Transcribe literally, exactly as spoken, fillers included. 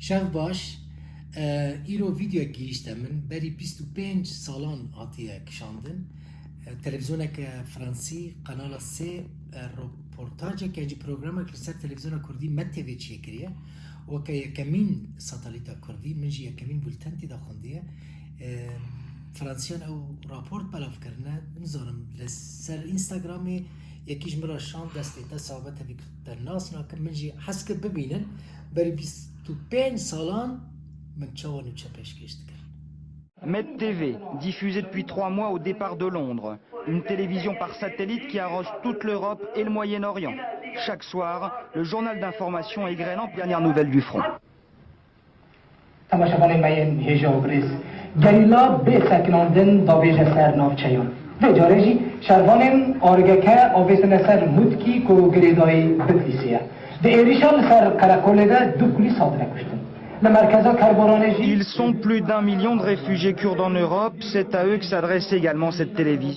Şev baş. E, îro vîdeoyek gihîşte min. Berî bîst û pênc salan hatiye kişandin. E, televîzyoneke fransî, Kanala sê, e, roportajek yan jî programek li ser televîzyona kurdî, Me T V, çêkiriye. Weke yekemîn satelîta kurdî, min jî yekemîn bulten tê de xwendiye. E, Fransiyan ew raport belav kirine. Nizanim, li ser Instagramê yekî ji min re şand, destê te sabet, hevî te nas nakim. Min jî hez kir bibînin. Berî bîst û pênc salan min çawa nûçe pêşkêş dikir. Med T V, diffusée depuis trois mois au départ de Londres, une télévision par satellite qui arrose toute l'Europe et le Moyen-Orient. Chaque soir, le journal d'information égrène en dernière nouvelle du front. Temaşevanên me yên hêja û birêz, gerîla bê sekinandin davêje ser navçeyan. Vê carê jî şervanên arigeke avêtine ser Mûtkî ku girêdayî Bitlîsê ye. Di êrîşa li ser qereqolê de du polîs hatine kuştin. Li merkeza Kerboranê jî. Ils sont plus d'un million de réfugiés kurdes en Europe, c'est à eux que s'adresse également cette télévision.